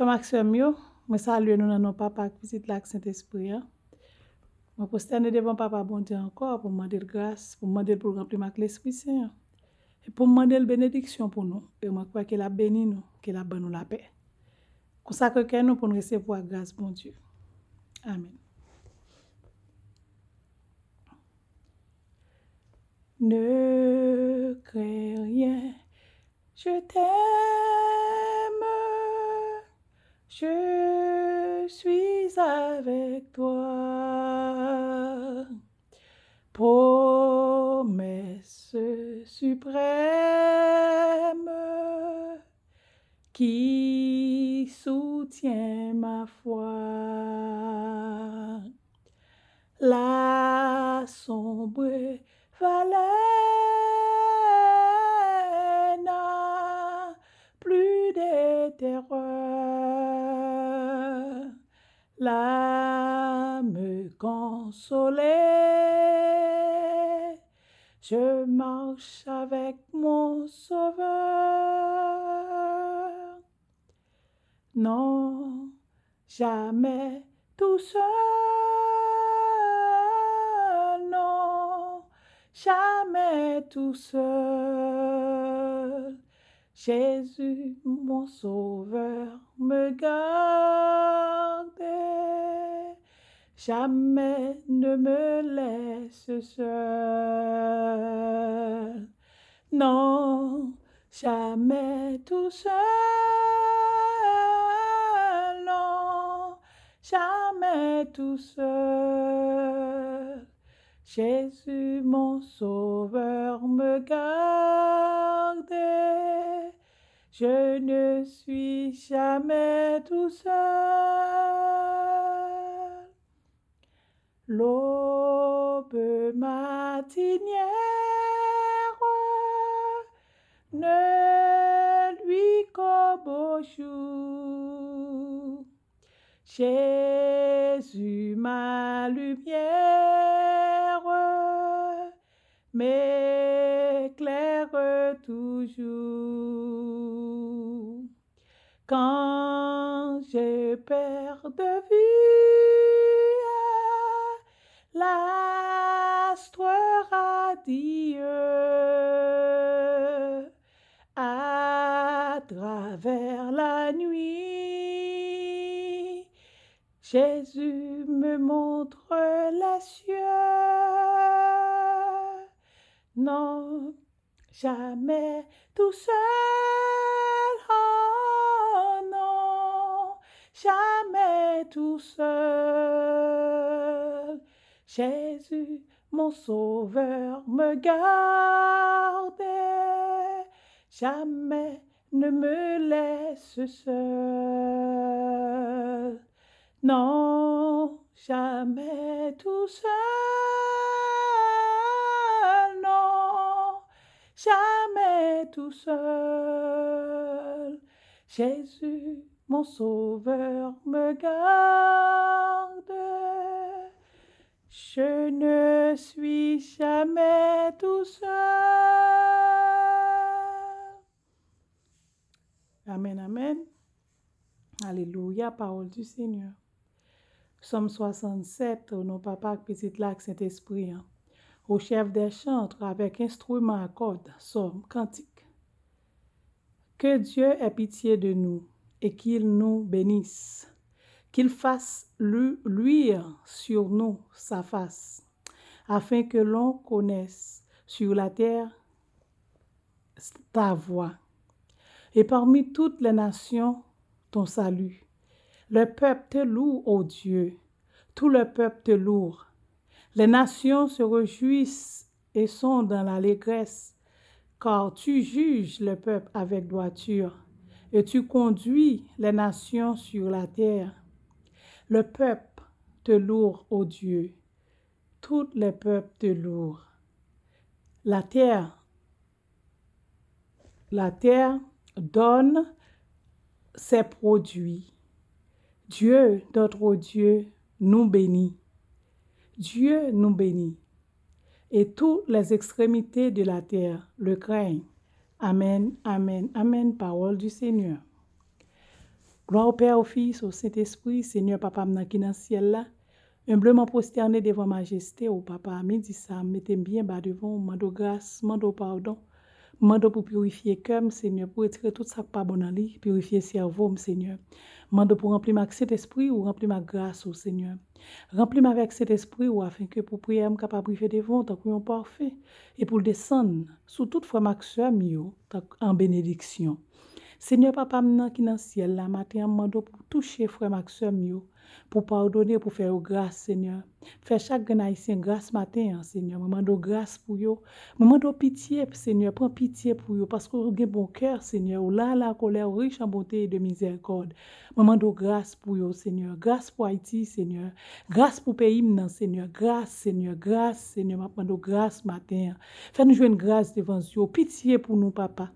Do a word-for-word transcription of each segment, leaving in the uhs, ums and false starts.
Frè m ak sè m yo, mwen salye nou nan non Papa ak Pitit la ak Sentespri a. Mwen pwostène devan Papa Bondye ankò pou m mande l gras, pou m mande l pou l ranpli m ak Lespri Sen an. E pou m mande l benediksyon pou nou. E mwen kwè ke l ap beni nou, ke l ap ban nou lapè. Konsakre kè nou pou n resevwa gras Bondye. Amèn. Ne crains rien, je t'aime, je suis avec toi. Promesse suprême qui soutient ma foi. La sombre vallée n'a plus de terreur. L'âme consolée, je marche avec mon Sauveur. Non, jamais tout seul, non, jamais tout seul. Jésus, mon Sauveur, me garde, jamais ne me laisse seul. Non, jamais tout seul, non, jamais tout seul. Jésus, mon Sauveur, me garde. Je ne suis jamais tout seul. L'aube matinière ne luit qu'au beau jour. Jésus, ma lumière, m'éclaire toujours. Quand je perds de vue l'astre radieux, à travers la nuit, Jésus me montre les cieux. Non, jamais tout seul, oh non, jamais tout seul. Jésus, mon Sauveur, me garde, jamais ne me laisse seul. Non, jamais tout seul, non, jamais tout seul. Jésus, mon Sauveur, me garde. Je ne suis jamais tout seul. Amèn, amèn. Alelouya, pawòl di Senyè. Sòm swasannsèt, o non Papa ak Pitit la ak Sentespri an. Au chef des chantres, avec instrument à cordes, sòm, kantik. Que Dieu ait pitié de nous et qu'il nous bénisse, qu'il fasse lu- luire sur nous sa face, afin que l'on connaisse sur la terre ta voie, et parmi toutes les nations ton salut. Le peuple te loue, ô Dieu, tout le peuple te loue. Les nations se réjouissent et sont dans l'allégresse, car tu juges le peuple avec droiture, et tu conduis les nations sur la terre. Le peuple te loue, ô Dieu, tous les peuples te louent. La terre, la terre donne ses produits. Dieu, notre Dieu, nous bénit. Dieu nous bénit. Et toutes les extrémités de la terre le craignent. Amèn, amèn, amèn. Pawòl di Senyè. Glwa o Pè, o Fis, o Sentespri, Senyè Papa m nan ki nan syèl la. Enbleman pwostène devan majeste w, Papa, a midi sa a, m mete m byen ba devan w, m mande w gras, m mande w padon. M mande w pou pirifye kè m, Senyè, pou retire tout sa k pa bon nan li, pirifye sèvo m, Senyè. M mande w pou ranpli m ak Sentespri w, ranpli m ak gras ou, Senyè. Ranpli m avèk Sentespri w, afenke pou priyè m kapab rive devan w tankou yon pafen, e pou l desann sou tout frè m ak sè m yo, tank an benediksyon. Senyè Papa m nan ki nan syèl la, maten an, m mande w pou touche frè m ak sè m yo, pou padone, pou fè yo gras, Senyè. Fè chak grenn Ayisyen gras maten an, Senyè. Mwen mande w gras pou yo. Mwen mande w pitye, Senyè. Pran pitye pou yo, paske w gen bon kè, Senyè. Ou lent à la colère, ou rich an bonte e de mizèrikòd. Mwen mande w gras pou yo, Senyè. Gras pou Ayiti, Senyè. Gras pou peyi m nan, Senyè. Gras, Senyè. Gras, Senyè. M ap mande w gras maten an. Fè nou jwenn gras devan zye w. Pitye pou nou, Papa.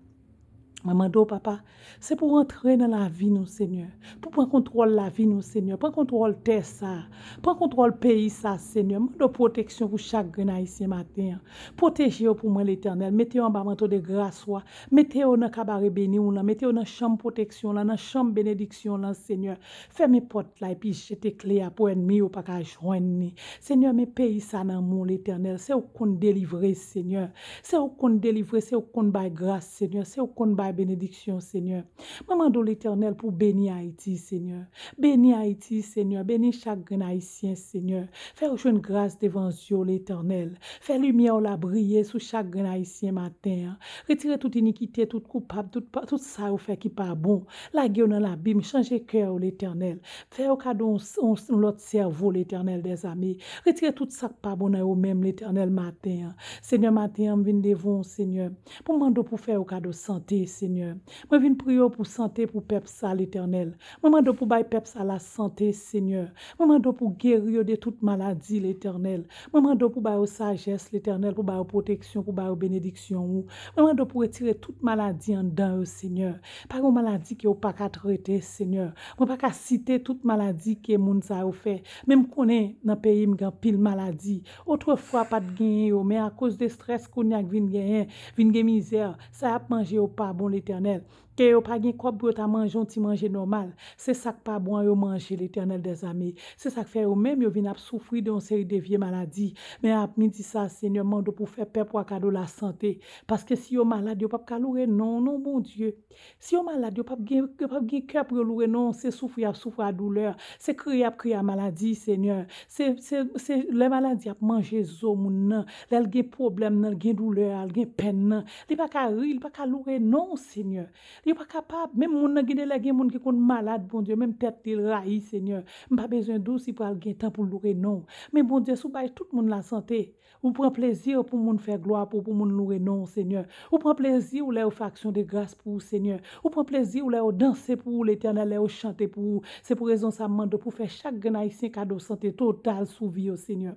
Mwen mande w, Papa, se pou w antre nan lavi nou, Senyè. Pou w pran kontwòl lavi nou, Senyè. Pran kontwòl tè sa a. Pran kontwòl peyi sa a, Senyè. Mwen mande w pwoteksyon pou chak grenn Ayisyen maten an. Pwoteje yo pou mwen, Letènèl. Mete yo anba manto de gras ou a. Mete yo nan kabare beni w lan. Mete yo nan chanm pwoteksyon w lan, nan chanm benediksyon w lan, Senyè. Fèmen pòt la epi jete kle a pou ènmi yo pa ka jwenn li. Senyè, men peyi sa nan men w, Letènèl. Se ou k konn delivre, Senyè. Se ou k konn delivre, se ou k konn bay gras, Senyè. Se ou k konn bay benediksyon, Senyè. Mwen mande w, Letènèl, pou w beni Ayiti, Senyè. Beni Ayiti, Senyè. Beni chak grenn Ayisyen, Senyè. Fè yo jwenn gras devan zye w, Letènèl. Fè limyè w la briye sou chak grenn Ayisyen maten an. Retire tout inikite, tout koupab, tout, pa- tout sa yo fè ki pa bon. Lage yo nan labim, chanje kè yo, Letènèl. Fè yo kado yon, yon, yon lòt sèvo, Letènèl dèzame. Retire tout sa k pa bon nan yo menm, Letènèl, maten an. Senyè, maten an, m vin devan w, Senyè, pou m mande w pou fè yo kado sante, Senyè. Mwen vin priye w pou sante pou pèp sa, Letènèl. Mwen mande w pou bay pèp sa lasante, Senyè. Mwen mande w pou geri yo de tout maladi, Letènèl. Mwen mande w pou ba yo sajès, Letènèl, pou ba yo pwoteksyon, pou ba yo benediksyon ou. Mwen mande w pou retire tout maladi anndan yo, Senyè. Pa gen maladi ke w pa ka trete, Senyè. Mwen pa ka site tout maladi ke moun sa yo fè. Men m konnen nan peyi m gen anpil maladi. Otrefwa pa t genyen yo, men akoz de estrès kounye a k vin genyen, vin gen mizè, sa y ap manje yo pa bon, Letènèl. Ke yo pa gen kòb pou yo ta manje yon ti manje nòmal. Se sa k pa bon an yo manje, Letènèl dèzame. Se sa k fè yo menm yo vin ap soufri de yon seri de vye maladi. Men ap midi sa, Senyè, m mande w pou fè pèp ou a kado lasante. Paske si yo malad, yo p ap ka loure non w non, Bondye. Si yo malad, yo p ap gen, yo p ap gen kè pou yo loure non w. Se soufri y ap soufri a doulè. Se kriye y ap kriye a maladi, Senyè. Se, se, se lè maladi ap manje zo moun nan, lè l gen pwoblèm nan, l gen doulè a, l gen pèn nan, li pa ka ri, li pa ka loure non w, Senyè. Li pa kapab. Menm moun nan, gen de lè gen moun ki konn malad, Bondye, menm tèt li l rayi, Senyè. M pa bezwen di w si pral gen tan pou l loure non w. Men Bondye, si w bay tout moun lasante, ou pran plezi pou moun fè glwa pou w, pou moun loure non w, Senyè. Ou pran plezi w lè yo fè aksyon de gras pou ou, Senyè. Ou pran plezi w lè yo danse pou ou, Letènèl, lè yo chante pou ou. Se pou rezon sa a m mande w pou fè chak grenn Ayisyen kado sante total sou vi yo, Senyè.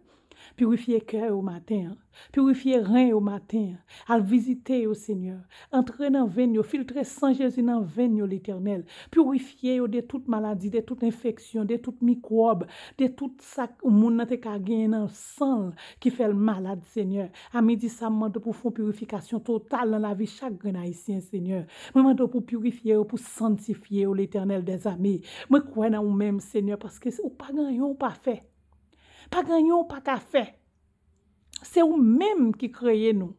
Pirifye kè yo maten an. Pirifye ren yo maten an. Al vizite yo, Senyè. Antre nan venn yo, filtre san Jezi nan venn yo, Letènèl. Pirifye yo de tout maladi, de tout enfeksyon, de tout mikwòb, de tout sa k moun nan te ka genyen nan san l ki fè l malad, Senyè. A midi sa, m mande w pou w fè yon pirifikasyon total nan lavi chak grenn Ayisyen, Senyè. Mwen mande w pou w pirifye yo, pou w santifye yo, Letènèl dèzame. Mwen kwè nan ou menm, Senyè, paske ou pa gen anyen ou pa fè. Pa gen anyen ou pa ka fè. Se ou menm ki kreye nou.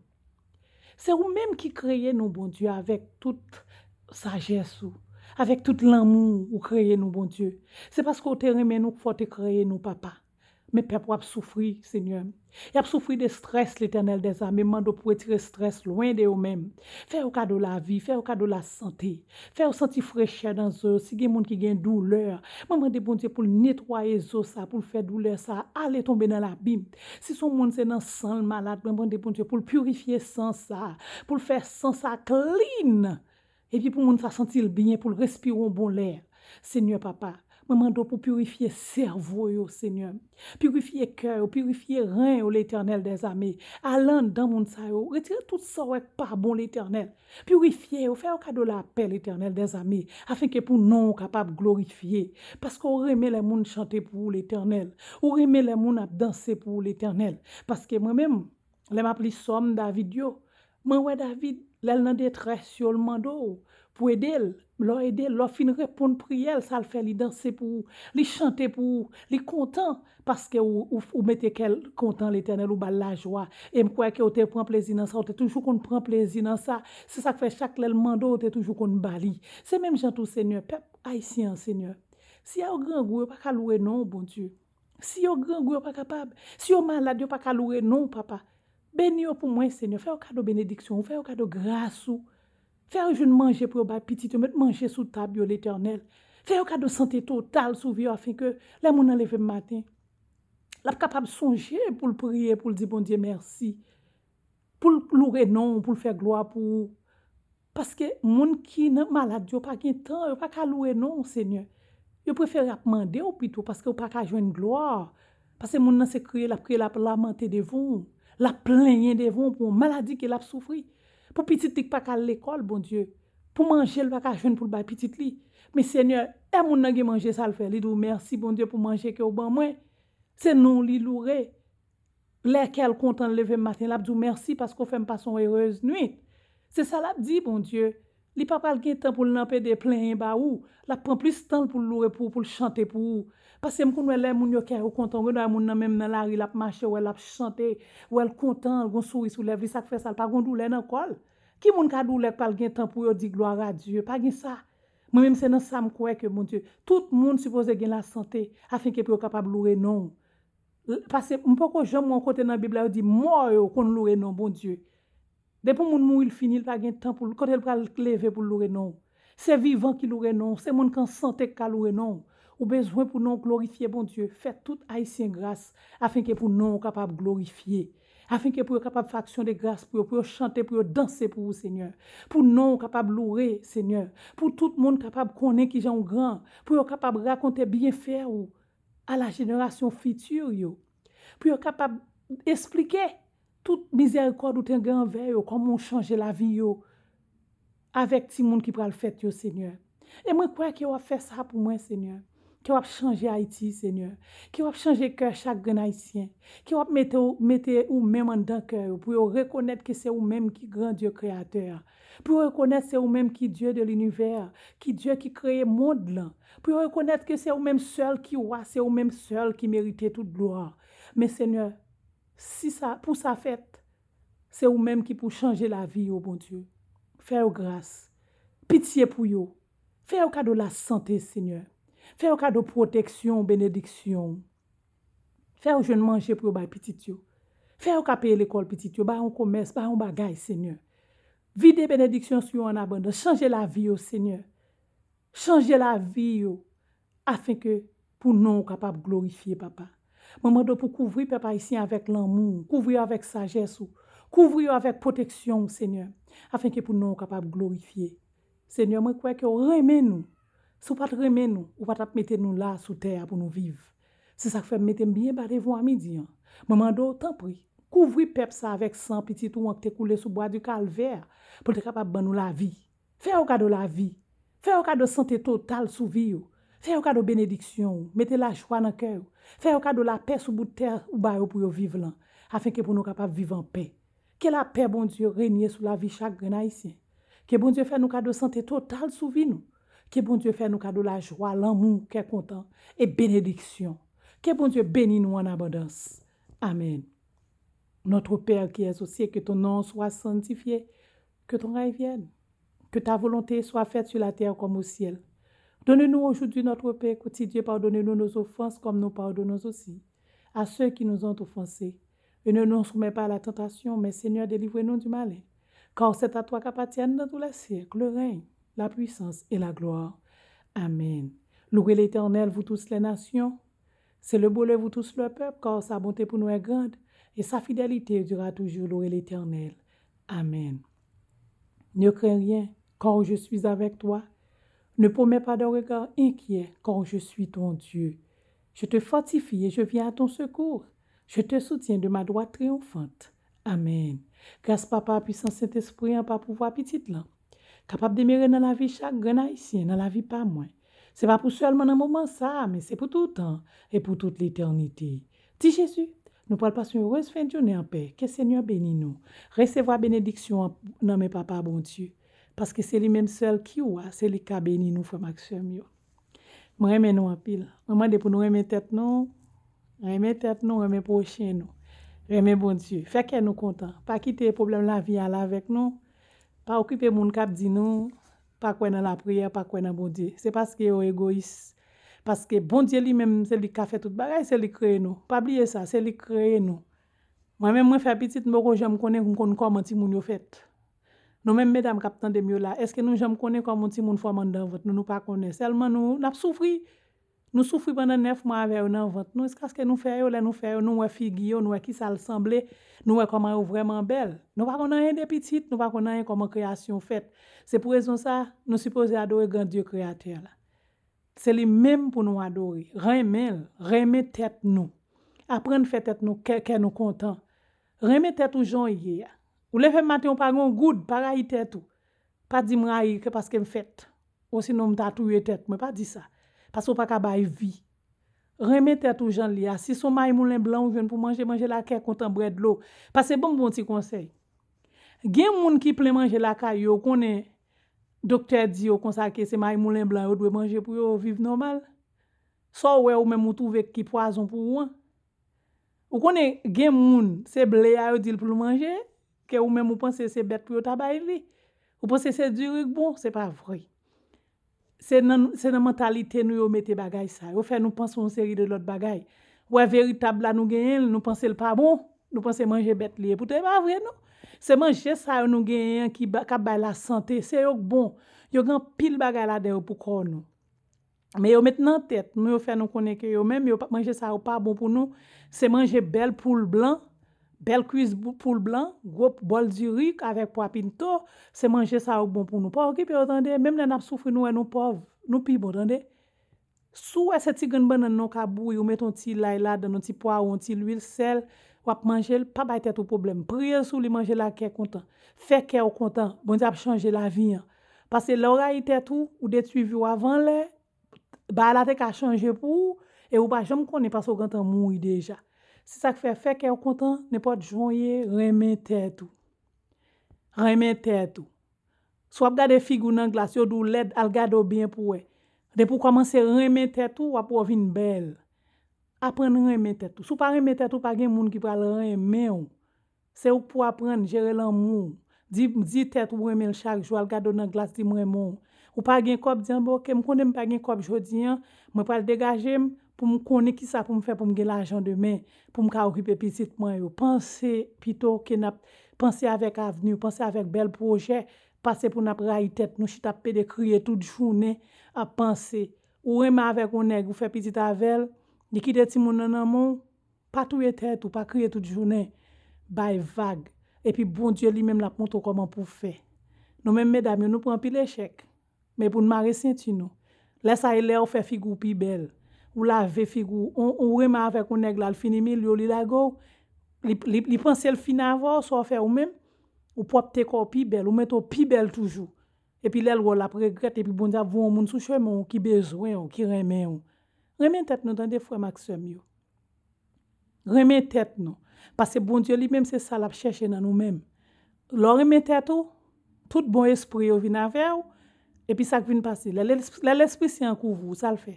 Se ou menm ki kreye nou, Bondye, avèk tout sajès ou, avèk tout lanmou ou kreye nou, Bondye. Se paske w te renmen nou k fè w te kreye nou, Papa. Men pèp ou ap soufri, Senyè. Y ap soufri de estrès, Letènèl dèzame. M mande w pou w retire estrès lwen de yo menm. Fè yo kado lavi, fè yo kado lasante. Fè yo santi frechè nan zo yo. Si gen moun ki gen doulè, mwen mande Bondye pou l netwaye zo sa, pou l fè doulè sa ale tonbe nan labim. Si se yon moun se nan san l malad, mwen mande Bondye pou l pirifye san sa, pou l fè san sa clean. Epi pou moun sa santi l byen, pou l respire yon bon lè. Senyè Papa, mwen mande w pou pirifye sèvo yo, Senyè. Pirifye kè yo, pirifye ren yo, Letènèl dèzame. Ale anndan moun sa yo, retire tout sa w wè k pa bon, Letènèl. Pirifye yo, fè yo kado lapè, Letènèl dèzame, afenke pou non w kapab glorifye. Paske w renmen lè moun chante pou ou, Letènèl. Ou renmen lè moun ap danse pou ou, Letènèl. Paske mwen menm, lè m ap li sòm David yo, mwen wè David, lè l nan detrès yo, l mande w pou ede l. Lè w ede l, lè w fin reponn priyè l, sa l fè, li danse pou ou, li chante pou ou, li kontan, paske ou, ou, ou mete kè l kontan Letènèl, ou ba l lajwa. E m kwè ke w te pran plezi nan sa, w te toujou konn pran plezi nan sa. Se sa k fè chak lè l mande w, w te toujou konn ba li. Se menm jan tou, Senyè, pèp ayisyen an, Senyè. Si yo grangou, yo pa ka loure non w, Bondye. Si yo grangou, yo pa kapab. Si yo malad, yo pa ka loure non w, papa. Beni yo pou mwen, Senyè. Fè yo kado benediksyon ou, fè yo kado gras ou. Fè yo jwenn manje pou yo bay pitit yo, met manje sou tab yo, Letènèl. Fè yo kado sante total sou vi yo, afenke lè moun nan leve maten, l ap kapab sonje pou l priye, pou l di Bondye mèsi, pou l loure non w, pou l fè glwa pou ou. Paske moun ki nan malad yo pa gen tan, yo pa ka loure non w, Senyè. Yo prefere ap mande w pito, paske yo pa ka jwenn glwa. Paske moun nan se kriye, l ap kriye, l ap lamante devan w, l ap plenyen devan w pou yon maladi ke l ap soufri. Pou pitit li k pa ka al lekòl, Bondye. Pou manje l pa ka jwenn pou l bay pitit li. Men Senyè, lè moun nan gen manje sa l fè, li di w mèsi, Bondye, pou manje ke w ban mwen. Se non w li loure. Lè kè l kontan, l leve maten, l ap di w mèsi paske w fè m pase yon erez nwit. Se sa l ap di, Bondye. Li pa pral gen tan pou l nan pede plenyen ba ou. L ap pran plis tan l pou l loure pou ou, pou l chante pou ou. Paske m konn wè lè moun yo kè yo kontan, ou gen dwa wè moun nan menm nan lari, l ap mache, wè l ap chante, wè l kontan, l gon souri sou lèv li, sa k fè sa, l pa gon doulè nan kò l. Ki moun ka doulè k pral gen tan pou yo di glwa a Dye? Pa gen sa. Mwen menm se nan sa m kwè ke Bondye, tout moun sipoze gen lasante, afenke pou yo kapab loure non w. L-, paske m poko janm wè yon kote nan Bib la yo di mò yo konn loure non Bondye. Depi yon moun mouri, l fini, l pa gen tan pou l, kote l pral leve pou l loure non w? Se vivan ki loure non w, se moun k an sante k ka loure non w. Ou bezwen pou non w glorifye Bondye. Fè tout Ayisyen gras, afenke pou non w kapab glorifye. Afenke pou yo kapab fè aksyon de gras pou yo, pou yo chante, pou yo danse pou ou, Senyè. Pou non w kapab loure, Senyè. Pou tout moun kapab konnen kijan w gran. Pou yo kapab rakonte byenfè ou a la jenerasyon fiti yo. Pou yo kapab esplike tout mizèrikòd ou te gen anvè yo, kòman w chanje lavi yo avèk timoun ki pral fèt yo, Senyè. E mwen kwè ke w ap fè sa pou mwen, Senyè. Ke w ap chanje Ayiti, Senyè. Ke w ap chanje kè chak grenn Ayisyen. Ke w ap mete w, mete ou menm anndan kè yo, pou yo rekonèt ke se ou menm ki gran Dye kreyatè a. Pou yo rekonèt se ou menm ki Dye de linivè, ki Dye ki kreye mond lan. Pou yo rekonèt ke se ou menm sèl ki wa, se ou menm sèl ki merite tout glwa. Men Senyè, si sa, pou sa fèt, se ou menm ki pou chanje lavi yo, Bondye. Fè yo gras. Pitye pou yo. Fè yo kado lasante, Senyè. Fè yo kado pwoteksyon, benediksyon. Fè yo jwenn manje pou yo bay pitit yo. Fè yo ka peye lekòl pitit yo, bay yon komès, bay yon bagay, Senyè. Vide benediksyon sou yo an abondans. Chanje lavi yo, Senyè. Chanje lavi yo, afenke pou non w kapab glorifye, papa. Mwen mande w pou kouvri pèp ayisyen avèk lanmou w, kouvri yo avèk sajès ou, kouvri yo avèk pwoteksyon w, Senyè, afenke pou non w kapab glorifye. Senyè, mwen kwè ke w renmen nou. Si w pa t renmen nou, ou pa t ap mete nou la sou tè a pou nou viv. Se sa k fè m mete m byen ba devan w a midi an. Mwen mande w, tanpri, kouvri pèp sa avèk san pitit ou an ki te koule sou bwa di Kalvè, pou l te kapab ban nou lavi. Fè yo kado lavi. Fè yo kado sante total sou vi yo. Fè yo kado benediksyon ou. Mete lajwa nan kè yo. Fè yo kado lapè sou bout tè ou ba yo pou yo viv lan, afenke pou nou kapab viv anpè. Ke lapè Bondye renye sou lavi chak grenn Ayisyen. Ke Bondye fè nou kado sante total sou vi nou. Ke Bondye fè nou kado lajwa, lanmou, kè kontan e benediksyon. Ke Bondye beni nou an abondans. Amèn. Notre Père qui es aux cieux, que ton nom soit sanctifié, que ton règne vienne, que ta volonté soit faite sur la terre comme au ciel. Donne-nous aujourd'hui notre pain quotidien, pardonne-nous nos offenses comme nous pardonnons aussi à ceux qui nous ont offensés. Et ne nous soumets pas à la tentation, mais Seigneur, délivre-nous du malin. Car c'est à toi qu'appartiennent dans tous les siècles le règne, la puissance et la gloire. Amen. Louez l'Éternel, vous tous les nations. Célébrez-le, vous tous le peuple, car sa bonté pour nous est grande, et sa fidélité durera toujours. Louez l'Éternel. Amen. Ne crains rien, car je suis avec toi. Ne promets pas de regard inquiet, car je suis ton Dieu. Je te fortifie et je viens à ton secours. Je te soutiens de ma droite triomphante. Amen. Gras Papa, pwisans Sentespri an, pa pouvwa Pitit lan, kapab demere nan lavi chak grenn Ayisyen, nan lavi pa mwen. Se pa pou sèlman nan moman sa a, men se pou toutan e pou tout letènite. Ti Jezi, nou pral pase yon erez fen de jounen anpè. Ke Senyè beni nou. Resevwa benediksyon an nan men Papa Bondye. Paske se li menm sèl ki wa, se li k ka beni nou, frè m ak sè m yo. Mwen renmen nou anpil. Mwen mande pou nou renmen tèt nou, renmen tèt nou, renmen pwochen nou, renmen Bondye. Fè kè nou kontan. Pa kite pwoblèm lavi ale avèk nou. Pa okipe moun k ap di nou pa kwè nan lapriyè, pa kwè nan Bondye. Se paske yo egoyis. Paske Bondye li menm, se li k ka fè tout bagay, se li k kreye nou. Pa bliye sa, se li k kreye nou. Mwen menm, mwen fè pitit, m poko janm konnen, m konn kòman timoun yo fèt. Nou menm medam k ap tande m yo la, èske nou janm konnen kòman yon timoun fòme anndan vant nou? Nou pa konnen. Sèlman nou, n ap soufri. Nou soufri pandan nèf mwa avè yo nan vant nou, jiskaske nou fè yo, lè nou fè yo, nou wè figi yo, nou wè kisa l sanble, nou wè kòman yo vrèman bèl. Nou pa konn anyen de pitit, nou pa konn anyen kòman kreyasyon fèt. Se pou rezon sa, nou sipoze adore gran Dye kreyatè la. Se li menm pou nou adore. Renmen l, renmen tèt nou. Aprann fè tèt nou, kè, kè nou kontan. Renmen tèt ou jan w ye a. Ou leve maten, ou pa gen yon goud, pa rayi tèt ou. Pa di m rayi ke paske m fèt. Osinon m ta touye tèt mwen, pa di sa. Paske w pa ka bay vi. Renmen tèt ou jan l ye a. Si se yon mayi moulen blan ou jwenn pou manje, manje l ak kè kontan, bwè dlo. Paske ban m bon ti konsèy. Gen moun ki plen manje lakay yo, ou konnen doktè di yo konsa ke se mayi moulen blan yo dwe manje pou yo viv nòmal. Sa w wè ou menm ou twouve ki pwazon pou ou an. Ou konnen gen moun, se ble a yo di l pou l manje, ke ou menm ou panse se bèt pou yo ta bay li. Ou panse se diri k bon, se pa vre. Se nan, se nan mantalite nou yo mete bagay sa. Yo fè nou panse yon seri de lòt bagay. Ou wè veritab la nou genyen l, nou panse l pa bon, nou panse manje bèt li ye. Poutan e pa vre non. Se manje sa yo nou genyen an ki ba, k ap bay lasante, se yo k bon. Yo gen anpil bagay ladan yo pou kò nou. Men yo met nan tèt nou, yo fè nou konnen ke yo menm, yo pa, manje sa yo pa bon pou nou. Se manje bèl poul blan, bèl kwis bou-, poul blan, gwo bòl diri avèk pwa pinto, se manje sa yo k bon pou nou. Pa okipe yo tande, menm lè n ap soufri, nou wè nou pòv, nou pi bon tande. Si w wè se ti grenn bannann nan w ka bouyi, ou met yon ti lay ladan l, yon ti pwawo, yon ti lwil, sèl, w ap manje l, pa bay tèt ou pwoblèm. Priye sou li, manje l ak kè kontan. Fè kè w kontan, Bondye ap chanje lavi an. Paske lè w rayi tèt ou, ou detwi vi w avan lè, bagay la te ka chanje pou ou, e ou pa janm konnen paske w gentan mouri deja. Se sa k fè, fè kè w kontan, nenpòt jan w ye, renmen tèt ou. Renmen tèt ou. Si w ap gade figi w nan glas, yo di w lèd, al gade w byen pou w wè. Depi w kòmanse renmen tèt ou, w ap wè w vin bèl. Aprann renmen tèt ou. Si w pa renmen tèt ou, pa gen moun ki pral renmen w. Se ou k pou aprann jere lanmou w. Di, di tèt ou renmen l chak jou, al gade w nan glas, di m renmen w. Ou pa gen kòb, di anben oke, m konnen m pa gen kòb jodi an, mwen pral degaje m pou m konnen kisa pou m fè pou m gen lajan demen, pou m ka okipe pitit mwen yo. Panse pito ke n ap panse avèk avni w, panse avèk bèl pwojè, pase pou n ap rayi tèt nou, chita ap pede kriye tout jounen, ap panse. Ou renmen avèk yon nèg, ou fè pitit avè l, li kite timoun nan nan men w, pa touye tèt ou, pa kriye tout jounen, bay vag. Epi Bondye li menm l ap montre w kòman pou w fè. Nou menm medam yo, nou pran anpil echèk. Men pou n mare senti nou. Lè sa e lè w fè figi w pi bèl. Ou lave figi w, ou, ou renmen avèk yon nèg la, l fin imilye w, li lage w, li, li, li panse l fin avè w, sa w fè ou menm, ou pwòpte kò w pi bèl, ou mete w pi bèl toujou. Epi lè l wè w, l ap regrèt, epi Bondye ap voye yon moun sou chemen w ki bezwen w, ki renmen w. Renmen tèt nou, tande, frè m ak sè m yo. Renmen tèt nou. Paske Bondye li menm, se sa l ap chèche nan nou menm. Lè w renmen tèt ou, tout bon espri yo vin avè w, epi sa k vin pase? Lè, lè, lè Lespri Sen an kouvri w, sa l fè?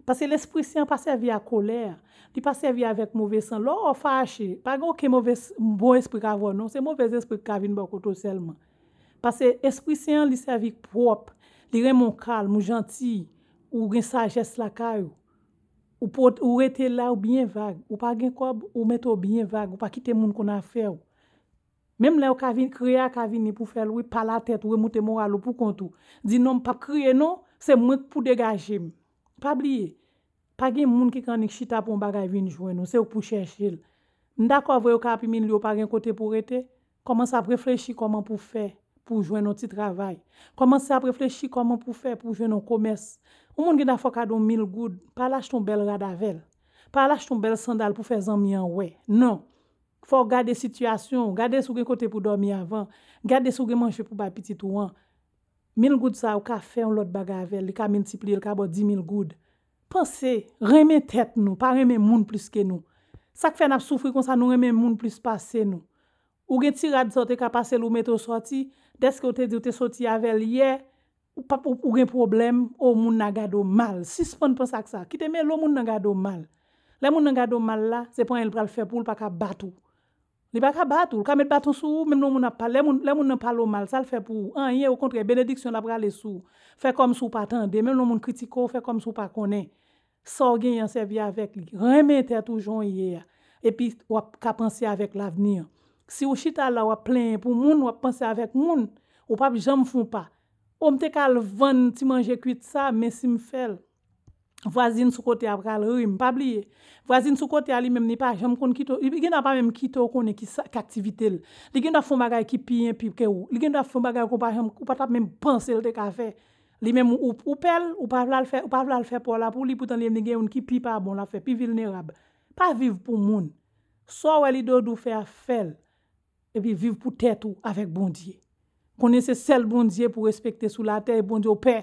Paske Lespri Sen an pa sèvi ak kolè, li pa sèvi avèk move san. Lè w fache, pa gen okenn move, bon espri k avè w non, se move espri k ka vin bò kote w sèlman. Paske Espri Sen an, li sèvi k pwòp, li renmen w kalm, ou janti, ou gen sajès lakay ou. Ou pot, ou rete la, ou byen vag. Ou pa gen kòb, ou mete w byen vag. Ou pa kite moun konn afè w. Menm lè w ka vin, kriye a ka vini pou fè l, wi, pale a tèt ou, remonte moral ou pou kont ou. Di non, m p ap kriye non, se mwen k pou degaje m. Pa bliye, pa gen moun ki ka annik chita pou yon bagay vin jwenn ou, se ou k pou chèche l. M dakò vre, yo ka ap imilye w, pa gen kote pou w rete. Kòmanse ap reflechi kòman pou w fè pou w jwenn yon ti travay. Kòmanse ap reflechi kòman pou w fè pou w jwenn yon komès. Yon moun gen dwa fè w kado yon mil goud, pa al achte yon bèl rad avè l. Pa al achte yon bèl sandal pou fè zanmi an wè. Non. Fò w gade sitiyasyon w, gade si w gen kote pou w dòmi avan, gade si w gen manje pou w bay pitit ou an. Mil goud sa a, ou ka fè yon lòt bagay avè l, li ka miltipliye, li ka ba w di mil goud. Panse, renmen tèt nou, pa renmen moun plis ke nou. Sa k fè n ap soufri konsa, nou renmen moun plis pase nou. Ou gen ti rad sa w te ka pase l, ou mete w sòti, Dèske ou te di ou te soti avè l yè, ou p ap ou, ou gen pwoblèm, o moun nan gade w mal. Sispann panse ak sa. Kite mele w moun nan gade w mal. Lè moun nan gade w mal la, se pa anyen l pral fè pou w, l pa ka bat ou. Li pa ka bat ou, l ka met baton sou ou, menm lè moun ap pale, lè moun, lè moun nan pale w mal, sa l fè pou ou? Anyen, okontrè, benediksyon l ap rale sou ou. Fè kòmsi w pa tande, menm lè moun kritike w, fè kòmsi w pa konnen. Sa w genyen an, sèvi avèk li. Renmen tèt ou jan w ye a. Epi w ap ka panse avèk lavni an. Si w chita la, w ap plenyen pou moun, w ap panse avèk moun, ou p ap janm fè yon pa. O, m te ka al vann ti manje kwit sa, men si m fè l, vwazin sou kote a pral ri m. Pa bliye, vwazin sou kote a li menm, li pa janm konn kite w, li gendwa pa menm kite w konnen ki sa, ki aktivite l. Li gendwa fè yon bagay ki pi enpi ke ou. Li gendwa fè yon bagay ke w pa janm, ou pa t ap menm panse l te ka fè. Li menm ou, ou pè l, ou pa vle al fè, ou pa vle al fè pa w la pou li, poutan li menm li gen youn ki pi pa bon l ap fè, pi vilnerab. Pa viv pou moun. Sa w wè li dodou fè a, fè l. Epi viv pou tèt ou avèk Bondye. Konnen se sèl Bondye pou respekte sou latè, e Bondye w pè.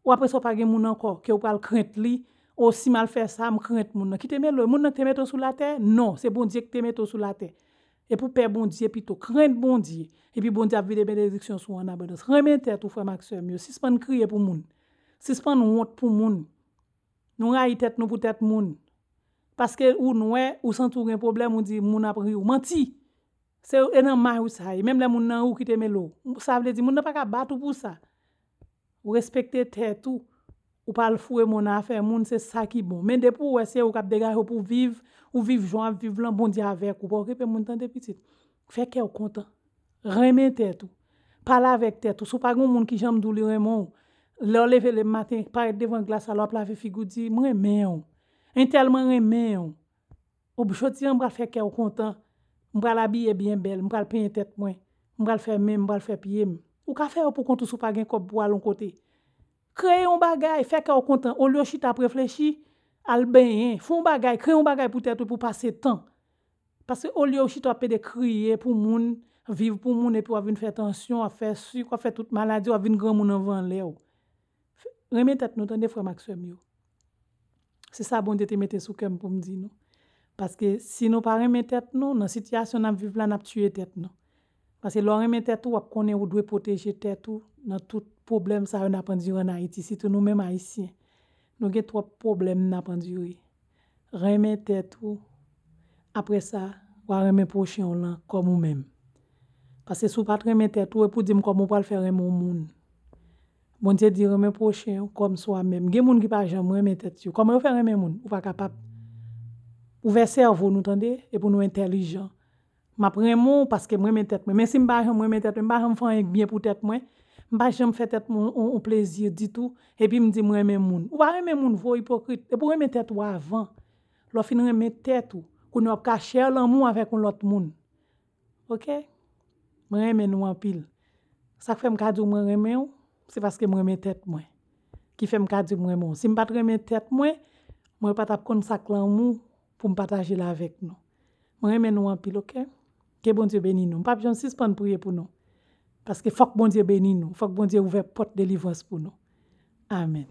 Ou apre sa w pa gen moun ankò ke w pral krent li. O, si m al fè sa, m krent moun nan. Kite mele w, moun nan ki te mete w sou latè? Non, se Bondye ki te mete w sou latè. E pou pè Bondye pito, krent Bondye. Epi Bondye ap vide benediksyon sou ou an abondans. Renmen tèt ou, frè m ak sè m yo. Sispann kriye pou moun. Sispann wont pou moun. Nou rayi tèt nou pou tèt moun. Paske ou nwè, ou santi w gen pwoblèm, ou di moun ap ri w. Manti! Se e nan may ou sa ye. Menm lè moun nan ri w, kite mele w. Sa vle di moun nan pa ka bat ou pou sa. Ou respekte tèt ou. Ou pa al foure men w nan afè moun, se sa ki bon. Men depi w wè se ou k ap degaje w pou w viv, ou viv jan w ap viv lan, Bondye avèk ou. Pa okipe moun, tande pitit. Fè kè w kontan. Renmen tèt ou. Pale avèk tèt ou. Si w pa gen yon moun ki janm di w li renmen w, lè w leve lematen, parèt devan glas la, lè w ap lave figi w, di, "M renmen w. Entèl, mwen renmen w." Ou jodi a, m pral fè kè w kontan. M pral abiye byen bèl. M pral penyen tèt mwen. M pral fè men m, m pral fè pye m. Ou ka fè yo pou kont ou si w pa gen kòb pou w al yon kote. Kreye yon bagay, fè kè w kontan. Olye w chita ap reflechi, al benyen. Fè yon bagay, kreye yon bagay pou tèt ou pou w pase tan. Paske olye w chita w ap pede kriye pou moun, viv pou moun, epi w ap vin fè tansyon, w ap fè sik, w ap fè tout maladi, w ap vin granmoun anvan lè w. Renmen tèt nou, tande, frè m ak sè m yo. Se sa Bondye te mete sou kè m pou m di nou. Paske si nou pa renmen tèt nou, nan sitiyasyon n ap viv la, n ap tiye tèt nou. Paske lè w renmen tèt ou, w ap konnen ou dwe pwoteje tèt ou nan tout pwoblèm sa yo n ap andire ann Ayiti, sitou nou menm Ayisyen. Nou gen twòp pwoblèm n ap andire. Renmen tèt ou. Apre sa, w a renmen pwochen w lan kòm ou menm. Paske si w pa t renmen tèt ou, epi w di m kòman w pral fè renmen yon moun. Bondye di renmen pwochen w kòm swa menm. Gen moun ki pa janm renmen tèt yo. Kòman yo fè renmen moun? Ou pa kapab. Ouvè sèvo nou, tande, epi nou entèlijan. M ap renmen w paske m renmen tèt mwen. Men si m pa janm renmen tèt mwen, m pa janm fè anyen k byen pou tèt mwen, m pa janm fè tèt mwen yon, yon, yon plezi ditou, epi m di m renmen moun. Ou pa renmen moun vre, w ipokrit. Epi w renmen tèt ou avan. Lè w fin renmen tèt ou, kounye a w ap ka share lanmou avèk yon lòt moun. Oke? Mwen renmen nou anpil. Sa k fè m ka di w mwen renmen w, se paske m renmen tèt mwen. Ki fè m ka di w mwen renmen w. Si m pa t renmen tèt mwen, mwen pa t ap konn sa k lanmou pou m pataje l avèk nou. Mwen renmen nou anpil, oke? Ke Bondye beni nou. M p ap janm sispann priye pou nou. Paske fòk Bondye beni nou. Fòk Bondye ouvè pòt delivrans pou nou. Amèn.